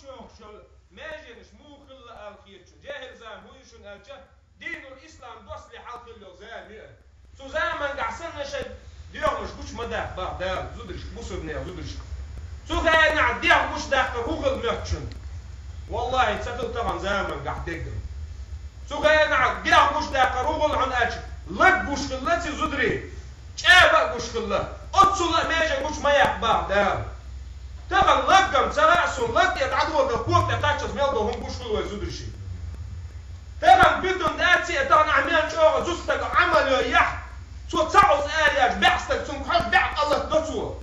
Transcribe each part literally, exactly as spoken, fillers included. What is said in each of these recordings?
Чохчул меженаш муха хилла аьлла хетачун. ЖехӀил зама хӀу ю шуна аьлча, динул ислам доссале хьалха хилла йолу зама ю. Цу замангахь санна шайн доьхмаш гучу ма даккха боху Дала зударшка, бусурнех зударшка. Цу хенахь дегӀ гучу даккхар хӀу хилла моьтту шуна? Валлахьи, ца хилла тахана замангахь деггара. Цу хенахь дегӀ гучу даккхар хӀу хилла хьуна аьлча, лаг гуш хилла цу зударий? ЧӀаба а гуш хилла. Оццул а меже гучу ма яккха боху Дала. Тахана лаг-м ца хаьа суна, лаг тӀе дӀадоладелла ког тӀе кхаччалц мел долу хӀума гуш хуьлу вай зударший. Тахана битум дац и, тахана ахь мел чӀогӀа зуда стаг Ӏамал йойахь, цо ца Ӏуза ара яьлча, бӀе стаг цунга хьожа бӀе къа латадо цо.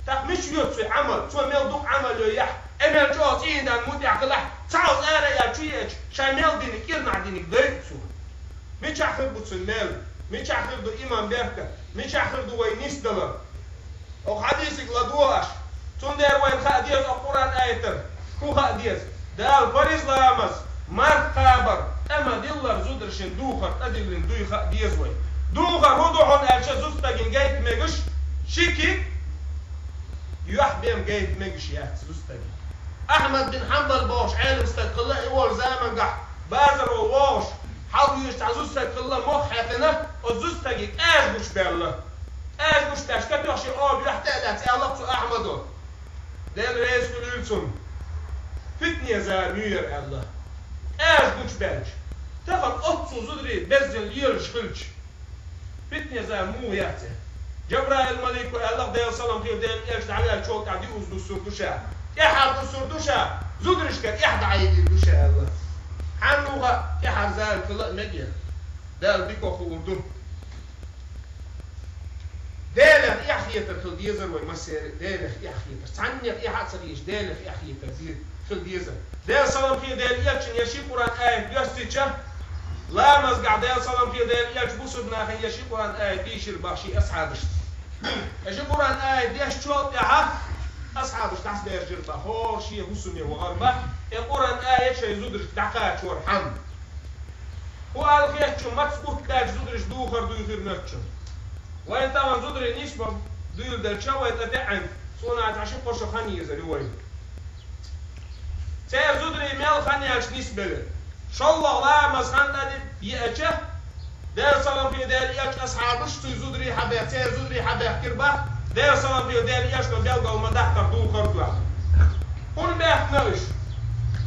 ТӀаккха мича йоьду цуьнан Ӏамал, цо мел дукха Ӏамал йойахь, э, мел чӀогӀа цӀийнан мутӀахь хилахь, ца Ӏуза ара яьлча чу еача, ша мел диниг, кӀирнахь диниг дойу цо. Мичахь хир бу цуьнан мел? Мичахь хир ду иман, беркат? Мичахь хир ду вай нисдалар? Оха хьадисиг ладогӀа аша. Цундела вайна хаа деза оха Къуръан аятара. ХӀун хаа деза? Дала фарз ламаз, марха кхабар, тӀе ма-диллара зударшна духар тӀедиллина дуй хаа деза вай. Духар хӀун ду хьуна аьлча, зуда стагана гайта мегаш, шиги, юьхь-бен гайта мегаш яц зуда стагана. Ахьмад бин Хьанбал бохуш Ӏелам стаг хилла и волу замангахь, базаро вогӀуш, хьалха вуьйш цхьа зуда стаг хилла, мох хьаькхина, оцу зуда стаге кӀажа гучубаьлла. КӀажа гучубаьлча, катоьхна шен оба юьхь тӀе а лаьцна, аьлла цу Ахьмадо: «Дела реза хуьлийла цунна. Питане зама ю яра», — аьлла. КӀажа гучубаьлча, тахана оццул зударий беззина лелаш хилча, питане зама муха яц и? Жабраил-малико аьлла, Делан салам хилла Делан элча дӀаваьллачул тӀаьхьа диъазза дуссур ду ша, тӀаьхьара дуссур ду ша, зударшкара эхь дӀахьедийр ду ша аьлла. Хьанна ву хаьа, тӀаьхьара зама хила а мегий? Далла дика хуур ду. Делах эхь хетар хила дезара вай массеран а, Делах эхь хетар. Цхьаннех эхь а ца хеташ, Делах эхь хетар де-, хила дезара. Делан салам хилла Делан элчанна я ши Къуръан аят доьссича, ламазгахь Делан салам хилла Делан элча бусурнахана я ши Къуръан аят дийшира боху шен асхьабашна. Я ши Къуръан аят дешначул тӀаьхьа асхьабаш дӀасаберзира боху, хӀора шен хӀусаме вахара боху, я Къуръан аят шайн зударшка дӀакхачорхьама. ХӀун аьлла хетачу маца бутт баьлча зударша духар дуй хир моьтту шуна? Вайн тахана зударий нисбан дуьйладелча, вай тӀе деана, цунах цхьа ши-кхо шо хан езар ю вайн. Церан зударий мел хан яьлча нисбелира. ШолгӀа ламаз хан тӀе еача, Делан салам хилла Делан элча асхьабаш цуьнан зударий хьабаьхкира, церан зударий хьабаьхкира боху, Делан салам хилла Делан элчано белгал ма-даккхара духар а доху. ХӀунда баьхкина уьш?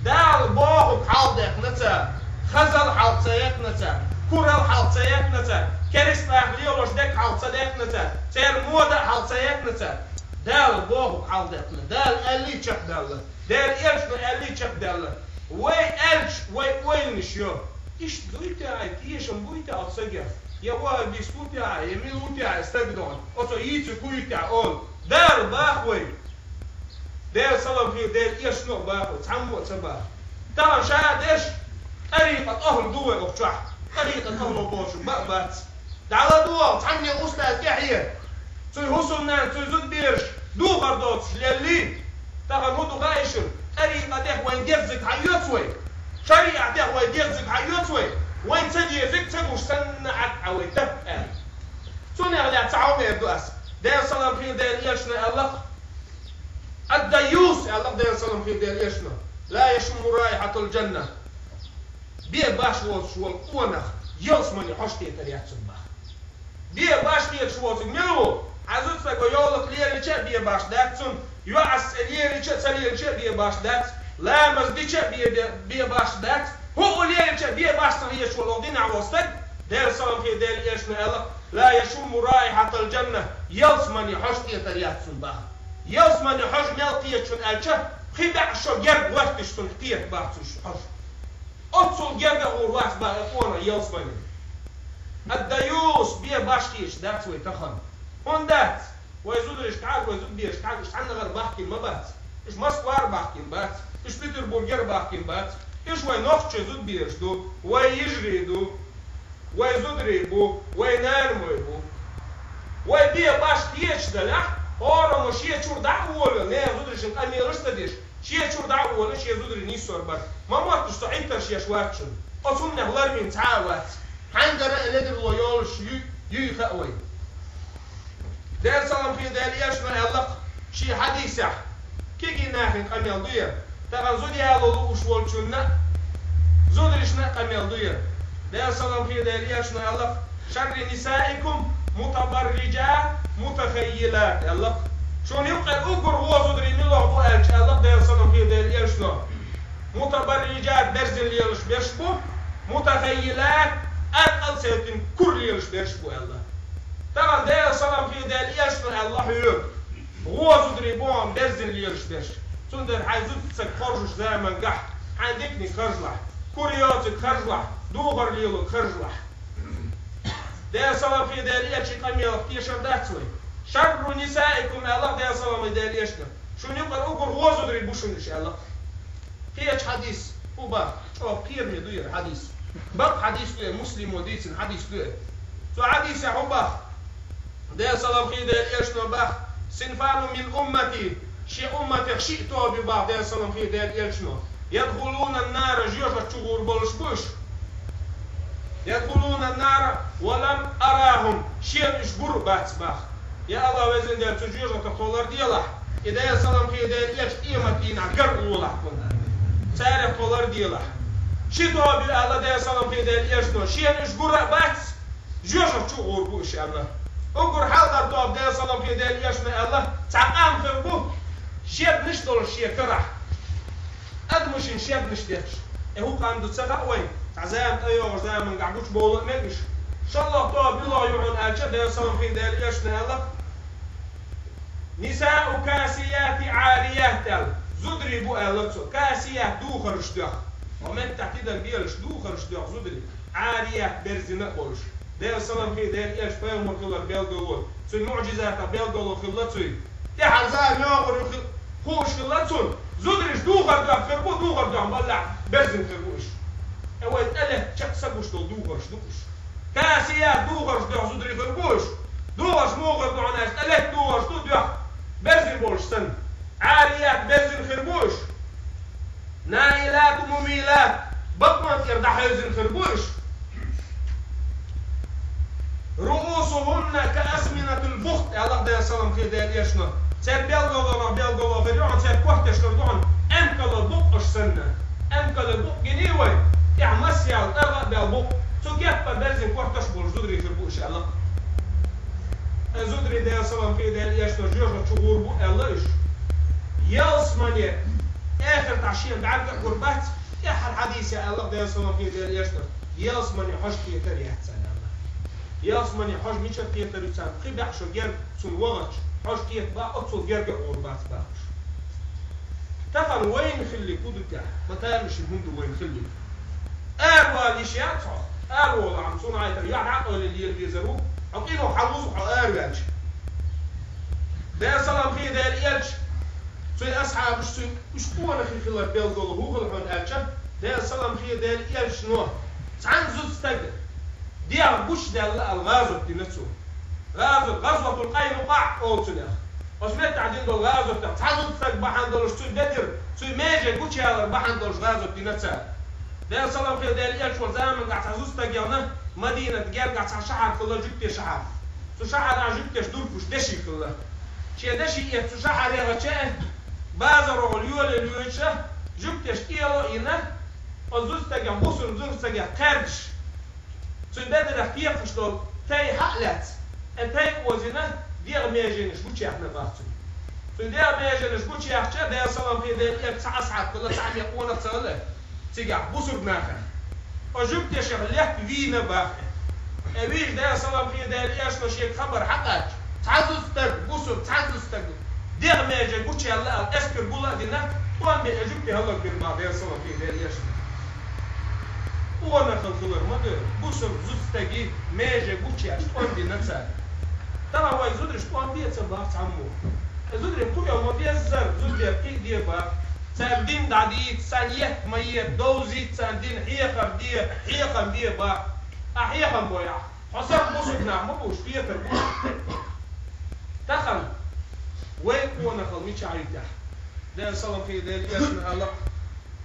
Дала бохург хьалха даьккхина цара, хазал хьалха ца яьккхина цара, курал хьалха ца яьккхина цара, керста нах лелош дерг хьалха ца даьккхина цара, церан мода а хьалха ца яьккхина цара. Дала бохург хьалха даьккхина, Дала аьллий чекхдаьлла, Делан элчано аьллий чекхдаьлла. Вай аьлча, вай ойланаш йо: иштта дуй те хьайн, тешам буй те оцу стагех, я ваххабист ву те хьайн, я мила ву те хьайн стаг дохуна, оцо йийцург хӀун ю те хьайн олу? Дала боху вай. Делан салам хилла Делан элчано а боху вай, цхьаммо а ца боху. Тахана ша дерш тӀарикъат ахӀла ду вай оха чохь. ТӀарикъат ахӀло бохуш бан а бац. ДӀаладогӀал цхьанне устаз тӀаьхье. Цуьнан хӀусамнана, цуьнан зудабераш духар доцуш леллий. Тахана хӀун ду хаьий шуна? ТӀарикъатех вайн деззиг хьаоьцу вай? ШариӀатех вайн деззиг хьаоьцу вай? Вайн ца деззиг ца гуш санна Ӏад Ӏа вай даккха аьлла. Цунах лаьцна цхьа хӀума эр ду ас. Делан салам хилла Делан элчано аьлла-кх: «Ад-дайюс», — аьлла-кх Делан салам хилла Делан элчано, «ла яшумму раихьатал джанна». Бен баш воцуш волу къонах ялсамане хьожа хетар яц цунна боху. Бен баш хеташ воцург мила ву? Хьан зуда стага йовлакх лелийча а бен баш дац цунна, йоӀас цӀе лелийча а, ца лелийча а бен баш дац, ламаз дича а бен, бен, бен баш дац, хӀуъа лелийча а бен баш ца хеташ волу оха динахь волу стаг, Делан салам хилла Делан элчано аьлла: «Ла яшумму раихьатал джанна», ялсамане хьожа хетар яц цунна боху. Ялсамане хьожа мел кхета шуна аьлча, пхи бӀе шо герга гӀоьртиш цунна кхета боху цуьнан хьожа. Оццул герга а гӀур вац боху и къонах ялсамане. Ад-дайюс, бен баш хеташ дац вай тахана. ХӀунда дац? Вай зударшка хьаьга, вай зудаберашка хьаьга, уьш цхьаннахьара бахкийна ма бац. Уьш Москвара бахкийна бац. Уьш Петербургера бахкийна бац. Уьш вай нохчийн зудабераш ду, вай йижарий ду, вай зударий бу, вай нанамой бу. Вай бен баш хеташ далахь, хӀораммо шен чуьра дӀа а волавелла, нехан зударшна къамелаш а ца деш, шен чуьра дӀа а волавелла, шен зударий нисвар бара. Ма моттуш со Ӏиттарш еш вац шуна. Оцу хӀуманех ларвина цхьа а вац. Хьаьнгара а ледарло йолуш юй, юй хаьа вай. Делан салам хилла Делан элчано аьлла-кх шен хьадисехь: Кегий нахана къамел ду ер. Тахан зуда яло лууш волчунна, зударшна къамел ду ер. Даьла салам хилда элчано аьлла: «Шарру нисаикум мутабарриджат мутахаййилат», аьлла. Шуна юкъера уггар во зударий мила бу аьлча, аьлла Даьла салам хилда элчано, мутабарриджат, берзина лелаш берш бу, мутахаййилат, аркъал сайтин кура лелаш берш бу, аьлла. Тахан Даьла салам хилда элчано аьлла хьоьга. Гӏо зударий бу берзина лелаш берш. Цундела хьайн зудчуьнга харжаш заманахь, хьайн диканиг харжалахь, кура йоцург харжалахь, духар лелорг харжалахь. Даьла салам хилда элчан къамелах тешар дац вай. «Шарру нисаикум», аьлла Даьла салам хилда элчано. Шуна юкъера уггар во зударий бу шуна уьш, аьлла. Кхеча хьадис, хӀу бах, чӀоагӀа кхераме ду ер хьадис. Бакъ хьадис ду ер, Муслимо дийцина хьадис ду ер. Цу хьадисехь хӀу бах, Даьла салам хилда элчано бах: «Синфану мин уммати», шен умматех шиъ тоба ю бах Даьла салам хилда элчано. «Ядхулуна нара», жоьжахати чу гӀур болаш бу уьш. «Ядхулуна нара ва лам арахум», шена уьш гур а бац бах. Я АллахӀ, Везан Даьла, цу жоьжахатех тхо ларделахь. И Даьла салам хилда элча къематдийнахь гаргалолахь тхо. Царех тхо ларделахь. Ши тоба ю аьлла Даьла салам хилда элчано, шена уьш гур а бац, жоьжахати чу гӀур бу уьш аьлла. Уггар хьалхара тоба Даьла салам хилда элчано аьлла, цхьа къам хир бу, шеднаш долаш шен карахь. Адамашна шеднаш детташ. Э, хӀу къам ду ца хаьа вайна, цхьа зама тӀейогӀучу заманахь гучубовла а мегаш. ШоллагӀа тоба муьлха ю хьуна аьлча, Даьла салам хилда элчано аьлла: «Нисаун касиятун Ӏарият», аьлла. Зударий бу аьлла цо. Касият, духарш доьху. Ва меттахь тидар белаш, духарш доьху зударий. Ӏарият, берзина а болаш. Даьла салам хилда элча пайхамар хилар белгало, цуьнан муӀжизатах белгало хилла цуьнан. ТӀаьхьара зама йогӀур ю хи-, хууш хилла цунна. Зударий уьш духар доьху хир бу, духар доьху баллехь берзина хир бу уьш. Э, вай тӀелетта чекх са гуш долу духарш ду уьш. Касият, духарш доьху зударий хир бу уьш. Духарш муха хир ду хьуна аьлча, тӀелетта духарш ду доьху, берзина болуш санна. Ӏарият, берзина хир бу уьш. Маилатун мумилат, бакъонна тӀера дӀахьевзина хир бу уьш. Руусухунна ка асниматил бухт, аьлла Даьла салам хилда элчано. Церан белгалонах белгало хир ю хьуна, церан коьрташ хир ду хьуна эмкалан букъаш санна. Эмкалан букъ гиний вай, тӀехь мас яьлла, тӀаргӀа а баьлла букъ. Цу кеппара берзина коьрташ болуш зударий хир бу уьш аьлла. Э, зударий Даьла салам хилда элчано жоьжахати чу гӀур бу аьлла уьш. Ялсамане, эхартахь шена бӀаьрга а гур бац, тӀаьххьара хьадисехь аьлла Даьла салам хилда элчано, ялсамане хьожа кхетар яц царна аьлла. Ялсамане хьожа мичара кхетар ю царна, кхин бӀе шо герга цунна вахча, хьожа кхета бах, оццул герга а гӀур бац бах уьш. Тахан вайна хилларг хӀун ду тӀехь? Ма тамашийна хӀун ду вайна хилларг? Аравала йиш яц хьо, араволахь, амма цунна хьайта, юьхь дӀакъевлина лела везар ву, хьо къино хьалвузу хьо араваьлча. Даьла салам хилда элча, цуьнан асхьабаш цуьнан уьш къонахий хилар белгало хӀун хилла хьуна аьлча, Даьла салам хилда элчано цхьана зуда стаг дегӀ гучудаьлла аьлла гӀазот дина цо. ГӀазот, ГӀазватул Къайнукъаъ олу цунах. Оцу меттехь дина долу гӀазотех цхьа зуда стаг бахьана долуш цуьнан бедар, цуьнан меже гучуялар бахьана долуш гӀазот дина цара. Даьла салам хилда элча волу заманахь цхьа зуда стаг яхана, Мадинат гергахь цхьа шахьар хилла, жуьгтийн шахьар. Цу шахьарахь жуьгтеша дуркуш деши хилла. Шен деши эца цу шахьар яхача, базаргӀа лоьла лоьча, жуьгтеша кӀело а йина, оцу зуда стагех бусург зуда стагех кхаьрдаш, цуьнан бедарах кхеташ долу тай хьа а лаьцна, э, тай озийна, дегӀан меженаш гучуяьхна бах цуьнан. Цуьнан дегӀан меженаш гучуяьхча, Даьла салам хилда элча цхьа асхьаб хилла, цхьа а мекъонах ца хилла цигахь, бусург нахах. Оцу жуьгтешах летта вийна бах. Э, вийча Даьла салам хилда элчано шега хабар хьакхаьчча, цхьа зуда стаг, бусург, цхьа зуда стаг дегӀан меже гучуяьлла аьлла, эскар гул а дина, тӀом бина, э, жуьгти хӀаллакбира бах Даьла салам хилда элчано. Къонахалла хилар ма ду, бусург зуда стаге меже гучуяьлча тӀом бина цара. Тахан вай зударшка тӀом бе а ца бах цхьаммо. Э, зударийн кхуьо ма беззара, зудабер кхиа де бах. Царна дин дӀадийца, царна етт ма етта, довзийта царна дин, хьехар де, хьехам бе бах. Ахь хьехам бойахь, хьо сам бусург нах ма бу уьш, петар бу уьш. Тахан вай къонахалла мичахь ю тӀехь? Даьла салам хилда элчано аьлла: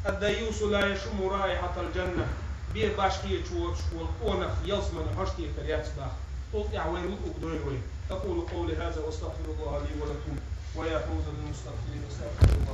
«Ад-дайюсу ла яшумму раихьатал джанна». Бен баш кхеташ воцуш волу къонах ялсамане хьожа кхетар яц бах. Цул тӀаьхьа вай луъург дойла вай. أقول قولي هذا وأستغفر الله لي ولكم ويا فوز المستغفرين، أستغفر الله.